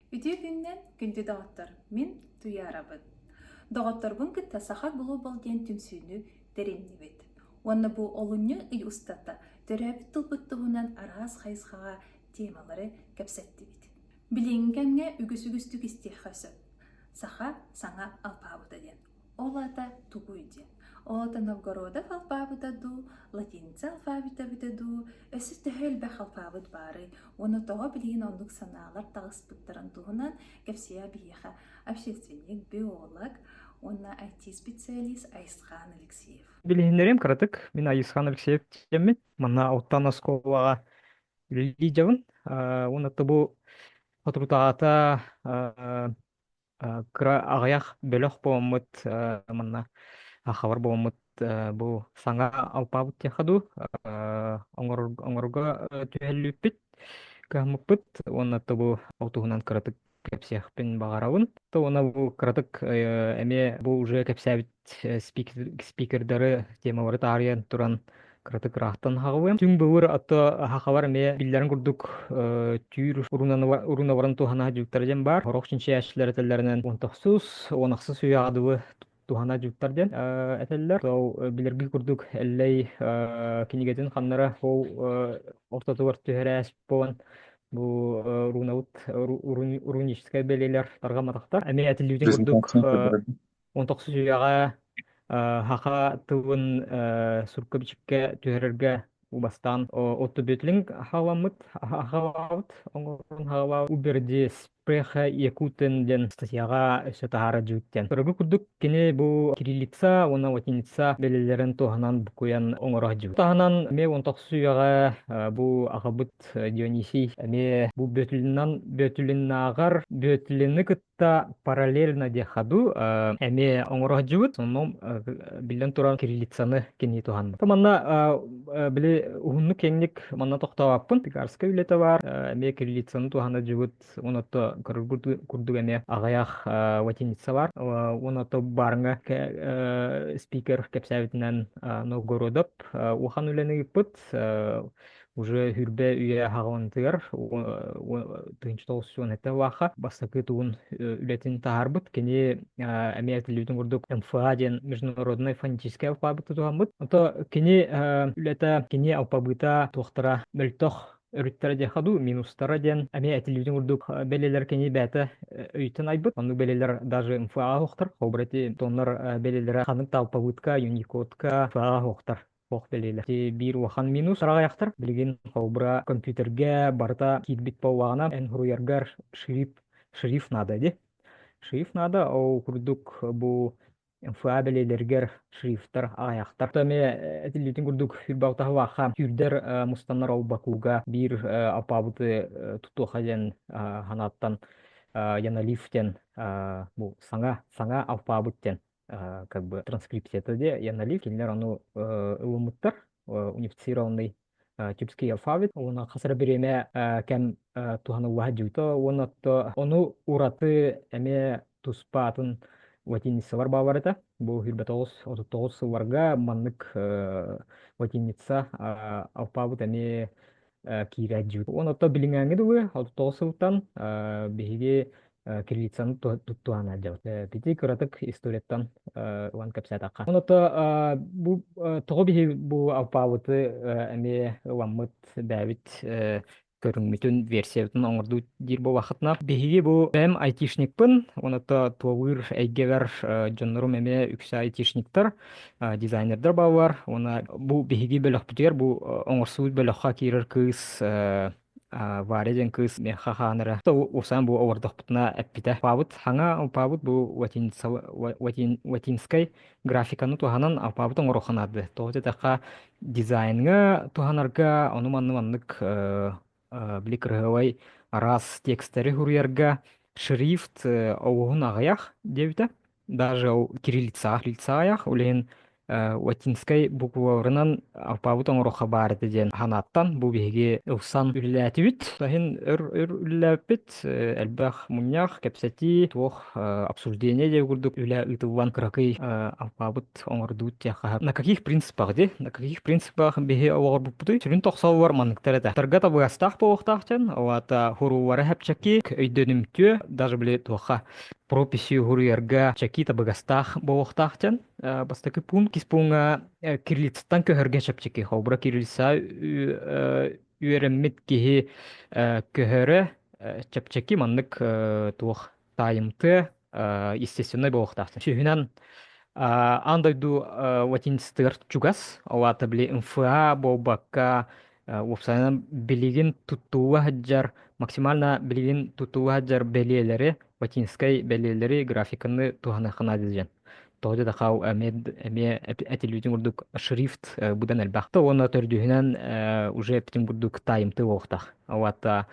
Үтүө күнүнэн, күндү доҕоттор! Мин Туйаарабын. Доҕотторбун кытта Саха Глобал диэн түмсүүнү тэриннибит. Уонна бу олунньу ый устата төрөөбүт тылбыт туһунан араас хайысхаҕа темалары кэпсэттибит. Билиҥҥи кэмҥэ үгүс-үгүстүк истиэххэ сөп. Саха саҥа алпаабыта диэн. Ол аата тугуй диэн. Ол аата Новгородов алпаабыта дуу, латиница алфавита эбитэ дуу, өссө төһө элбэх алфавит баарый уонна тоҕо билигин оннук санаалар таҕыспыттарын туһунан кэпсиэ биһиэхэ общественник, биолог уонна IT-специалист Айысхан Алексеев. Билиһиннэриэм кыратык. Мин Айысхан Алексеев диэммин. Манна Оттан оскуолаҕа үлэлии дьабын. Уонна бу соторутааҕыта кыра аҕыйах бөлөх буоламмыт манна хабар буоламмыт бу саҥа алпаабыт диэххэ дуу оҥорорго түһэллүүппүт кыһаммыппыт уонна бу ол туһунан кыратык кэпсиэхпин баҕарабын. То уонна бу кыратык эмиэ бу уже кэпсээбит спикердары темалары таарыйан туран кыратык ыраахтан хаҕылыам. Түҥ былыр ато хахалар эмиэ биллэрин курдук түүр уруналарын туһана дьуктар диэн баар. Сорох чинчийээччилэр этэллэринэн 19 16 үйэҕэ дылы туһана дьуктар диэн этэллэр. Ол билэрги курдук Эллэй кинигэтин ханнара ол ортотугар түһэрээс буолан бу рунабыт руническай бэлиэлэр тарҕамматахтар. Эмиэ этиллибитин курдук 19 үйэҕэ саха тылын сурукка-бичиккэ түһэрэргэ бастаан оттубүтлин хаҕаламмыт хаҕалаабыт оҥорон хаҕалаабыт Уберди Спреха Якутен диэн статьяҕа өссө таһаара дьүүттэн. Көрөргө курдук кини бу кириллица уонна латиница бэлиэлэрин туһанан букуйан оҥоро сылдьыбыт. Таһынан эмиэ 19 үйэҕэ бу аҕабыт Дионисий эмиэ бу Бөтүлүнан Бөтүлүннааҕар Бөтүлүны кытта та параллельно диэххэ дуу, эмиэ оҥоро сылдьыбыт. Онно биллэн туран кириллицаны кини туһанна. Манна били уһуннук киэҥник манна тохтообоппун. Пекарскай үлэтэ баар. Эмиэ кириллицаны туһана сылдьыбыт. Оното көрөр курдук эмиэ аҕыйах латиница бар. Оното барыҥа спикер кэпсээбитинэн Новгородов улахан үлэни ыыппыт. Уже хүрбэ үйэ хаҕылантыгар 1997 ваха бастакы тугун үлэтин таһаарбыт. Кини эмиэ этиллибитин курдук МФА диэн международный фонетический алфавит тутуһаммыт. Ото кини үлэтэ, кини алпабыта туохтара мөлтөх өрүттэрэ диэхэ дуу, минустара диэн эмиэ этиллибитин курдук бэлиэлэр кини бэйэтэ өйтөн айбыт. Оннук бэлиэлэр даже МФА оһохтор. Холобура ити тоннор бэлиэлэрэ ханнык да алпабытка, юникодка МФА оһохтор. Туох бэлиэлэр. Биир улахан минус араҕайахтар. Билигин холобура компьютергэ барыта киирбит буоллаҕына, эн суруйаргар шрифт, шрифт наада дии. Шрифт наада, ол курдук бу МФА бэлиэлэригэр шрифтар аҕайахтар. Эмиэ этиллибитин курдук үрбалтаһылаахха түүрдэр мустаннар ол Бакуга биир алпаабыты тутуоха диэн ханааттан Яналиф диэн бу саҥа саҥа алпаабыт диэн как бы транскрипцията де Яналив кинилэр ону ылыммыттар унифицированный тюркский алфавит уонна хас эрэ бириэмэ кэм туһаныллаһа дьуйта уонна ону ураты эмиэ туспа атын латиницалар баалар этэ бу 29-39 сылларга маннык латиница алфавит эмиэ киирээт Уон отто билиҥээҥҥи дылы 69 сылтан биһиги кириллицаны туттуһан сылдьабыт. Бити кыратык историяттан ылан кэпсээтэххэ. Онон бу тоҕо биһи бу алпаабыты эмиэ ыламмыт бэйэбит көрүҥмүтүн версиябытын оҥордуу диир буоллаххытына биһиги бу бэйэм айтишникпын оното туолуур эйгэбэр дьоннорум эмиэ үксэ айтишниктар дизайнердар бааллар уонна бу биһиги бөлөхпүтүгэр бу оҥорсубут бөлөххө киирэр кыыс Варя диэн кыыс миэхэ хаанара усаан бу олордохпутуна эппитэ алпаабыт хаҥа алпаабыт бу латинскай графиканы туһанан алпаабыт оҥоруохха наада тоҕо диэтэххэ дизайнҥа туһанарга ону манны маннык били кырыһыабай араас текстэри суруйарга шрифт оҕуһун аҕыйах диэбитэ даже ол кириллицаҕа кириллицаҕа аҕыйах ол иһин. Латинскай букваларынан алпаабыт оҥоруохха баар этэ диэн санааттан бу биһиги ылсан үлэлээтибит. Сайын өр өр үлэлээбиппит, элбэх мунньах, кэпсэтии, туох обсуждение диэн курдук үлэ ыытыллан кыракый алпаабыт оҥордубут диэххэ. На каких принципах ди? На каких принципах биһи олоҕорбуппутуй? Сүрүн тохсоллор манныктар этэ. Тарга табыгастаах буолуохтаах диэн, ол аата хуруулара хэпчэки, өйдөнүмтүө, даже били туохха прописи хуруйарга чэки табыгастаах буолуохтаах диэн. Бастакы пуун иккис пууҥҥа кириллицаттан көһөргө чэпчэки. Холобура, кириллица үөрэммит киһи көһөрө чэпчэки маннык туох таайымтыа естественнай буолуохтаах. Сүһүнэн аан дойду латинецтыгар чугас, ол аата били МФА буолбакка уопсайынан билигин туттууга сылдьар максимально билигин туттууга сылдьар бэлиэлэри латинскай бэлиэлэри графиканы туһаныахха наада диэн. Тоҕо диэтэххэ эмиэ эмиэ этиллибитин курдук шрифт быдан элбэх. Уонна төрдүһүнэн уже эппитим курдук таайымты буолуохтаах. Ол аата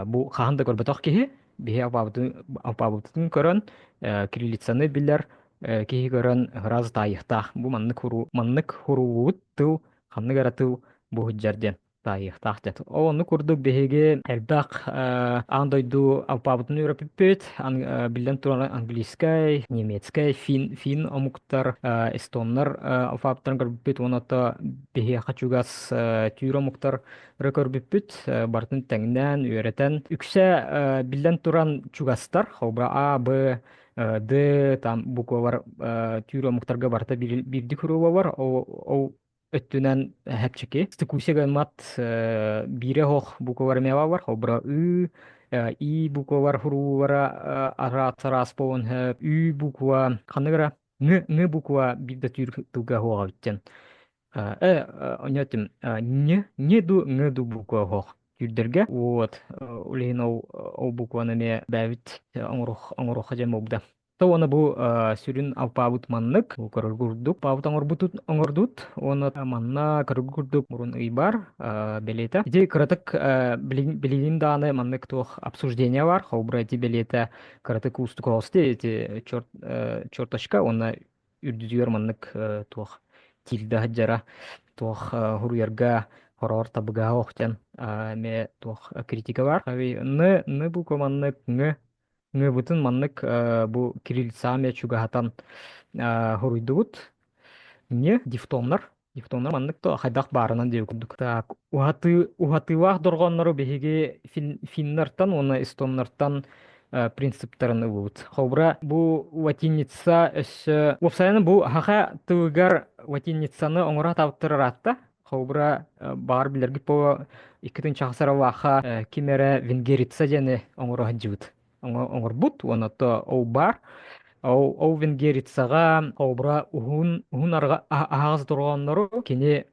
бу хаһан да көрбөтөх киһи биһи алпаабытын көрөн кириллицаны билэр киһи көрөн сразу таайыахтаах. Бу маннык маннык хуруубут тыл ханнык эрэ тыл бу сылдьар диэн таайыахтаах диэн. Ол оннук курдук биһиги элбэх аан дойду алпаабытын үөрэппиппит. Биллэн турар английскай, немецкэй, фин, фин омуктар, эстоннар алфавиттарын көрбүппүт уонна то биһиэхэ чугас түүр омуктар көрбүппүт. Барытын тэҥнээн, үөрэтэн. Үксэ биллэн туран чугастар. Холобура А, Б, Д там буквалар түүр омуктарга барыта биирдик хуруба Ол өттүнэн хэпчики. Стыкуся гыммат биирэ оһох буквалар эмиэ бар. Холбура ы, и буквалар хуруулара араас буолан сөп. Ү буква ханнык эрэ ҥ ҥ буква биир да түүр тылга оһоҕа бүттэн. Оньотим н н ду ҥ ду буква оһох түүрдэргэ. Вот ол иһин ол ол букваны эмиэ бэйэбит оҥоруохха дьэн буолбута. То уонна бу сүрүн алпаабыт маннык көрөр курдук алпаабыт оҥорбутут оҥордут уонна манна көрөр курдук мурун ый бар бэлиэтэ. Ити кыратык билигин даҕаны маннык туох обсуждение бар холобура ити бэлиэтэ кыратык уустук оҕус ити черт черточка уонна үрдүтүгэр маннык туох тильда сылдьара туох хуруйарга хороор табыгаһа ох диэн эмиэ туох критика бар. Ны ны буква маннык ҥ Ҥыабытын маннык бу кириллицаҕа чугаһатан хоруйдубут. Не дифтоннар. Дифтоннар маннык то хайдах баарынан диэбит курдук. Так, уһатыы, уһатыылаах дорҕооннору биһиги финнартан уонна эстоннартан принциптарын ылбыт. Холобура, бу латиница өссө... Уопсайынан бу хаха тылыгар латиницаны оҥоро сатаабыттар ыраатта. Холобура, баҕар билэргит буолуо, иккитин чахсаралаахха ким эрэ венгерица диэни оҥоро сылдьыбыт. Оҥорбут, уонна то ол баар. Ол, ол венгерицаҕа холобура уһун уһун аһаҕас дорҕооннору кини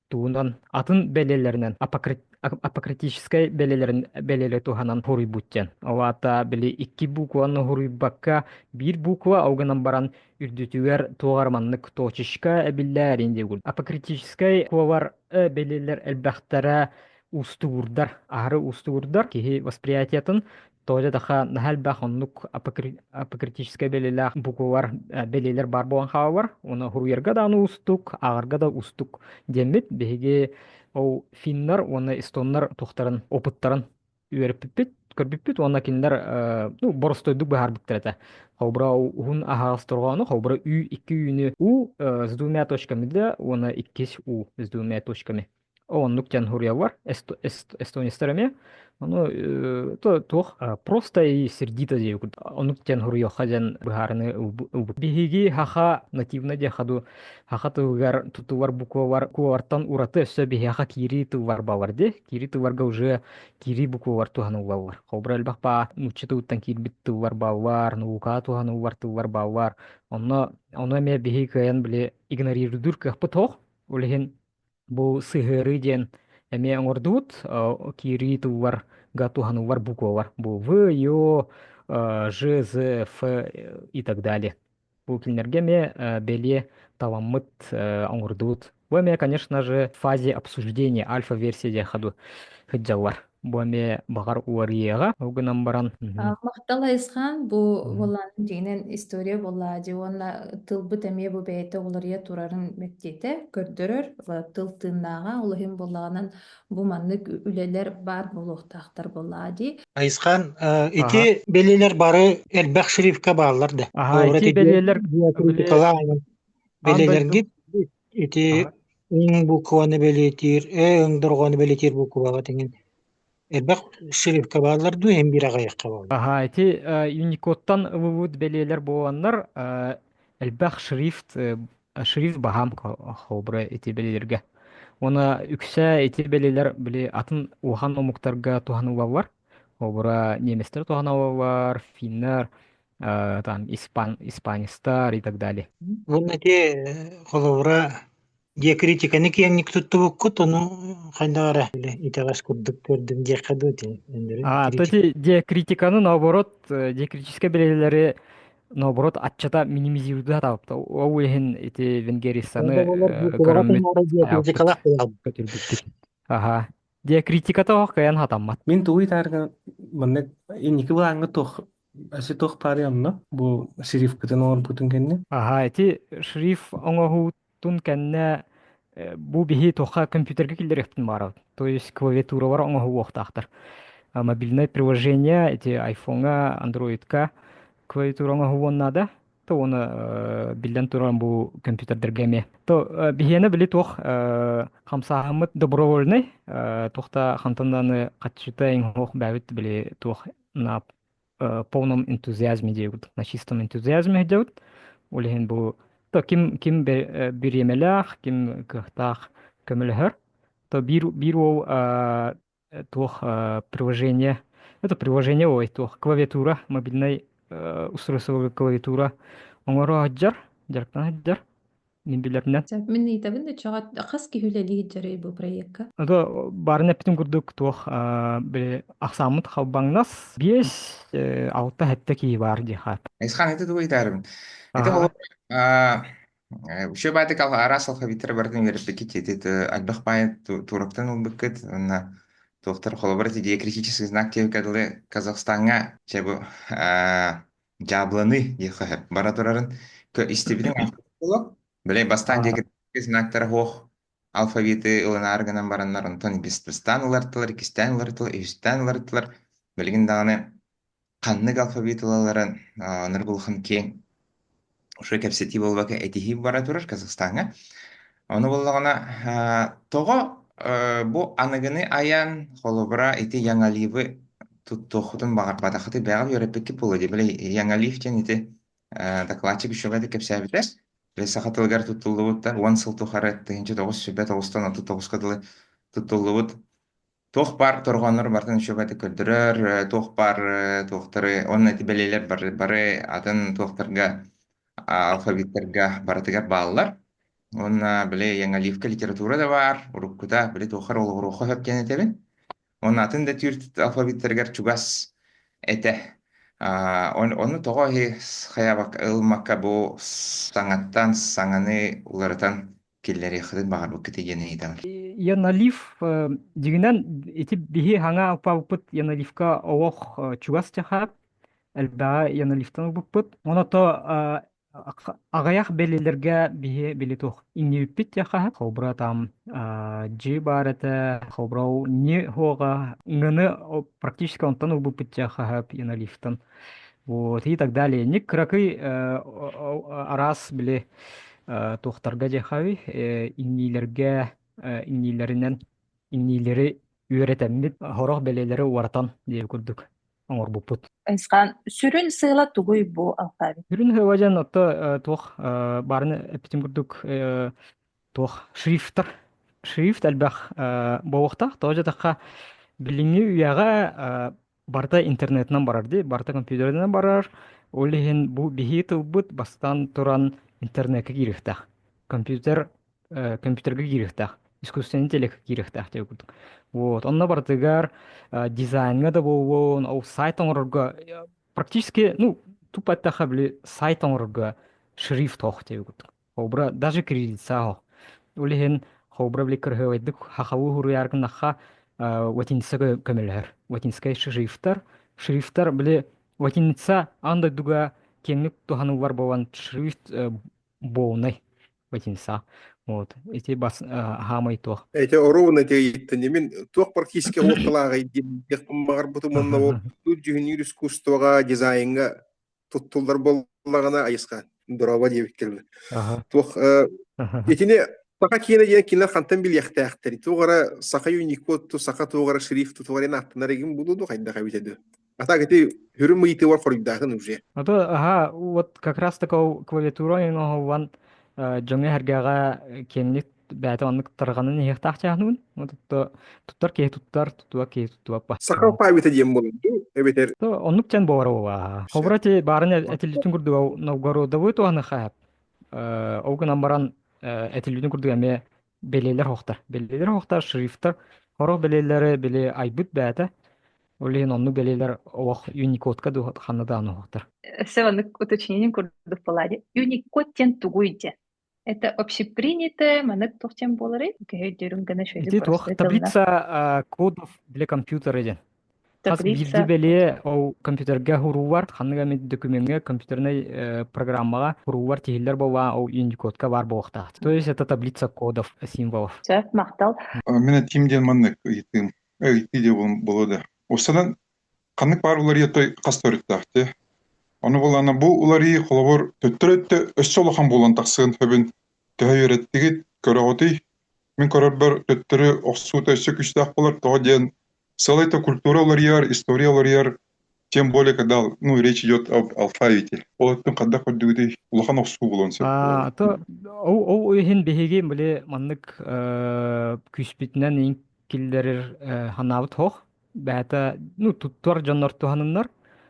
тугунан атын бэлиэлэринэн апокритическай бэлиэлэрин бэлиэлэри туһанан хоруйбут диэн. Ол аата били икки букваны хоруйбакка биир буква ол гынан баран үрдүтүгэр туоҕар маннык точечка эбиллэр диэн апокритическай куолар бэлиэлэр элбэхтэрэ уустугурдар аһары уустугурдар киһи восприятиятын тоҕо даха наһаа элбэх оннук апокритическай бэлиэлээх буквалар бэлиэлэр баар буолан хаалалар уонна суруйарга даҕаны уустук ааҕарга да уустук диэммит биһиги ол финнар уонна эстоннар туохтарын опыттарын үөрэппиппит, көрбүппүт уонна кинилэр ну, боростуойдук быһаарбыттар этэ. Холобура уһун аһаҕас торҕоону, холобура ү икки үүнү у с двумя точками да уонна иккис у с двумя точками. Оннук диэн суруйаллар эстонецтар эмиэ. Ону туох просто и сердито диэбит курдук. Оннук диэн суруйуохха диэн быһаарыны ылбыт. Биһиги хаха нативно диэххэ дуу Саха тылыгар тутулар буквалар буквалартан ураты өссө биһиэхэ киирии тыллар баалар дии. Киирии тылларга уже киирии буквалар туһаныллаллар. Холобура элбэх баа нуучча тылыттан киирбит тыллар бааллар, наука туһаныллар тыллар бааллар. Онно ону эмиэ биһи кыайан били игнорируйдуур кыахпыт суох. Ол иһин бу сыһыарыы диэн эмиэ оҥордубут. Киирии тылларга туһаныллар буквалар. Бу В, Ё, Ж, З, Ф и так далее. Бу кинилэргэ эмиэ бэлиэ таламмыт оҥордубут. Бу эмиэ, конечно же, в фазе обсуждения альфа-версия диэн ходу сылдьаллар. Бу эмиэ баҕар уарыйыаҕа. Ол гынан баран Махтал Айысхан, бу буоллаанын дьиҥинэн история буоллаа дии уонна тылбыт эмиэ бу бэйэтэ уларыйа турарын мэктиэтэ көрдөрөр, тыл тыыннааҕа, ол иһин буоллаҕынан бу маннык үлэлэр баар буолуохтаахтар буоллаа дии. Айысхан, ити бэлиэлэр бары элбэх шрифтка бааллар да. Аха, ити бэлиэлэр Бэлиэлэргит ити өҥ букваны бэлиэтиир, э өҥ дорҕоону бэлиэтиир букваҕа тэҥин элбэх шрифтка бааллар дуу, эн биир аҕыйахха бааллар. Аха, ити Unicode-тан ылыбыт бэлиэлэр буоланнар элбэх шрифт шрифт баһаам холобура ити бэлиэлэргэ. Уонна үксэ ити бэлиэлэр били атын улахан омуктарга туһаныллаллар. Холобура немецтэр туһаналлар, финнэр, там испан, испанецтар и так далее. Уонна ити холобура диакритиканы киэҥник туттубуккут, ону хайдах эрэ итэҕэс курдук көрдүм диэххэ дуу ити А, то ити диакритиканы наоборот, диакритическай бэлиэлэри наоборот аччата минимизируйду сатаабыт. Ол иһин ити венгеристаны көрөммүт аялпыт, көтүрбүппүт. Аха. Диакритиката ох кыайан хатаммат. Мин тугуй таарга маннык инники былааҥҥа туох Өссө туох баарый онно? Бу шрифкытын оҥорбутун кэннэ? Аха, ити шрифт оҥоһуутун кэннэ бу биһи туохха компьютерга киллэриэхпитин баҕарабыт. То есть клавиатуралар оҥоһуллуохтаахтар. Мобильное приложение ити айфоҥҥа, андроидка клавиатура оҥоһуллуон наада. То уонна биллэн туран бу компьютердэргэ эмиэ. То биһиэнэ били туох хамсааһыммыт добровольный, туох да хантан даҕаны хаччыта иҥ-хоох бээбит били туох на полном энтузиазме диэбит, на чистом энтузиазме диэбит. Ол иһин бу то ким ким бириэмэлээх, ким кыахтаах көмөлөһөр, то биир биир уол туох приложение, это приложение ой туох клавиатура, мобильнай устройство клавиатура оҥоро сылдьар, дьарыктана сылдьар. Мин билэринэн. Сөп, мин ыйытабын да чоҕо хас киһи үлэлии сылдьарый бу проекка? Это баарын эппитим курдук туох били ахсааммыт халбаҥнас 5 6 7 киһи баар диэхэ. Айысхан ити тугу ыйытаарыбын? Ити Аха. Үчүгэй баайдык араас алфавиттары барытын үөрэппиккит ити элбэх баай туурактан ылбыккыт уонна туохтар холобур ити диакритический знак диэбиккэ дылы Казахстаҥҥа чэ бу дьаабыланыы диэххэ сөп бара турарын истибитиҥ буолуо. Били бастаан диакритический знактара суох алфавиты ылынаары гынан бараннар онтон бастаан уларыттылар, иккистээн уларыттылар, үһүстээн уларыттылар. Билигин даҕаны ханнык алфавит ылалларын ынырык улахан киэҥ уже кэпсэтии буолбакка этиһии бара турар Казахстаҥҥа. Ону буоллаҕына тоҕо бу аныгыны айан холобура ити Яҥаливы туттуоххутун баҕарбатаххытый бэйэҕит үөрэппиккит буолуо дии. Били Яҥалив диэн ити дакылаатчык үчүгэйдик кэпсээбитэ. Били саха тылыгар туттуллубуттар 10 сыл тухары 1939-39-ка дылы туттуллубут туох баар торҕоннору барытын үчүгэйдик көрдөрөр, туох баар туохтары уонна ити бэлиэлэр бары, бары атын туохтарга алфавиттарга барытыгар бааллар. Уонна били Яҥалиевка литература да баар, уруккута били туоххар олоҕуруохха сөп диэн этэбин. Уонна атын да түүр алфавиттарыгар чугас этэ. Ону тоҕо иһи хайаабакка ылыммакка бу саҥаттан саҥаны уларытан киллэриэххитин баҕарбыккытый диэн ыйытабын. Яналив дьиҥинэн ити биһи хаҥа алпаабыппыт Яналивка олох чугас дьаха элбэҕи Яналивтан ылбыппыт. Оното аҕыйах бэлиэлэргэ биһи били туох иҥнибиппит дьаха. Холбура там дьи баар этэ, холбура не хуоҕа ҥыны практически онтон ылбыппыт дьаха Яналивтан. Вот и так далее. Ник кыракый араас били туохтарга дьэхави иҥниилэргэ иҥниилэринэн иҥниилэри үөрэтэммит сорох бэлиэлэри уоратан диэби курдук оҥорбуппут. Айысхан, сүрүн сыала тугуй бу алфавит? Сүрүн сыала дьэн отто туох баарын эппитим курдук туох шрифтар шрифт элбэх буолуохтаах. Тоҕо дьатахха билиҥҥи үйэҕэ барыта интернетинэн барар дии, барыта компьютерынан барар. Ол иһин бу биһиги тылбыт бастаан туран интернеккэ киириэхтээх. Компьютер компьютерга киириэхтээх, искусственный интеллект киириэхтээх диэн курдук. Вот, онно барытыгар дизайнҥа да буолуон, ол сайт оҥорорго практически, ну, тупо эттэххэ, били сайт оҥорорго шрифт ох диэн курдук. Холобура, даже кириллица ох. Ол иһин холобура били кырыһыабайдык хахалыы суруйаар гыннахха. Латиница көмөлөһөр. Латинскай шрифтар. Шрифтар били латиница аан дойдуга киэҥник туһаныллар буолан шрифт буолунай латиница. Вот. Ити бас хаамай туох. Эти оруобуна тиэйиттэн мин туох практически уотталааҕый диэн баҕарбытым уонна ол дьүһүннүүр искусствоҕа дизайҥҥа туттуллар буоллаҕына айысха дорообо диэбиккин туох итини саха киинэ диэн кинилэр хантан билиэхтээхтэр туох эрэ саха юникод ту саха туох эрэ шрифт туох эрэ ааттанар игин булуу ду хайдах эбитэ ду а так ити хүрүм ыйытыыбар хоруйдаатын уже А то аха вот как раз такой клавиатура оҥоһуллан дьоҥҥо эргэҕэ киэҥник бэйэтэ оннук тарҕанан иһиэхтээх чааһыныбын. Вот туттар киһи туттар, туттубат киһи туттубаппа. Саха алфавита диэн буолар дуу эбэтэр То оннук чэн буолар буолаа. Холобура ити баарын этиллитин курдук Новгородовы туһаны хаһап. Ол гынан баран этиллитин курдук эмиэ бэлиэлэр хоһтар. Бэлиэлэр хоһтар, шрифтар сорох бэлиэлэри били айбыт бэйэтэ. Ол иһин оннук бэлиэлэр олох Unicode-ка дуу ханна даҕаны хоһтар. Өссө оннук уточнение курдук буолаа дии. Unicode диэн тугуй диэн? Это общепринятое, маннык туох диэн буоларый? Көһөйдүүрүм гына шөйдү Ити туох простой тылынан. таблица кодов для компьютера диэн. Хас биирдии Таблица. бэлиэ ол компьютерга уруулар, ханнык эмит докумеҥҥа компьютернай программаҕа уруулар тиһиллэр буоллаҕа, ол Unicode-ка баар буолуохтаах. То есть это таблица кодов, символов. Сөп, махтал. Мин этиим диэн маннык ыйытыым. Ыйытыы диэн буолуо да. Устанан ханнык баар уларыйа той хас төрүттээх дии. Ону булана бу уларыйыы холобур төттөрү өттө өссө улахан буолан тахсыан сөбүн төһө үөрэттигит, көрөҕүтүй? Мин көрөрбөр төттөрү охсуута өссө күүстээх буолар. Тоҕо диэн сыалай-то культура уларыйар, история уларыйар, тем более когда ну, речь идет об алфавите. Ол өттүн хайдах көрдүгүтүй? Улахан охсуу буолуон сөп. А, то ол ол иһин биһиги били маннык күүспүтүнэн киллэрэр санаабыт суох. Бэйэтэ ну туттуар дьоннор туһаныннар,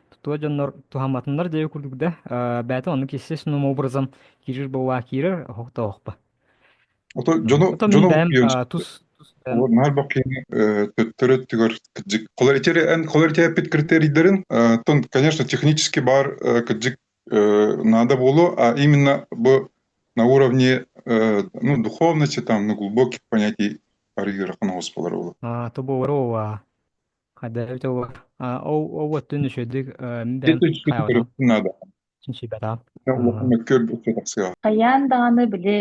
туттуа дьоннор туһамматыннар диэби курдук да. Бэйэтэ оннук естественным образом киирэр буоллаа киирэр, оһох да оһохпа. Ото дьону Ото мин дьону бэйэм буккуйуон сөп. тус тус бэйэм Наар баккыйны төттөрү өттүгэр кыдьык. Холор итери эн холор итеппит критерийдерин, тон, конечно, технически бар кыдьык надо было, а именно бу на уровне ну, духовности, там, ну, глубоких понятий арыйыырхан оҕус болар ол. А, то буолар хайда эбитэ буолар. Ол ол өттүн үчүгүйдүк мин бэйэм хайаабатам, надо. чинчийбэтам. Улахан мөккүөр тахсыа. Хайаан даҕаны били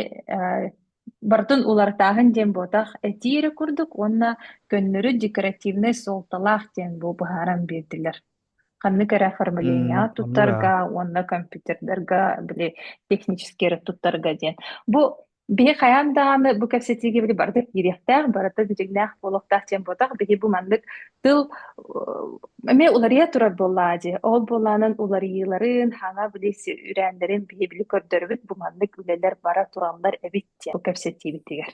барытын уларытааһын диэн буотах этии эрэ курдук уонна көннөрү декоративнай суолталаах диэн бу быһааран биэрдилэр. Ханнык эрэ оформлениеҕа Оннук туттарга уонна компьютердарга били технически эрэ туттарга диэн. Бу биһи хайаан даҕаны бу кэпсэтиигэ били барыта киириэхтээх, барыта дьиҥнээх буолуохтаах диэн буотах. Биһи бу маннык тыл эмиэ уларыйа турар буоллаҕа дии. Ол буолаанан уларыйыыларын, хаҥа били үрээннэрин биһи били көрдөрөбүт бу маннык үлэлэр бара тураллар эбит диэн бу кэпсэтиибитигэр.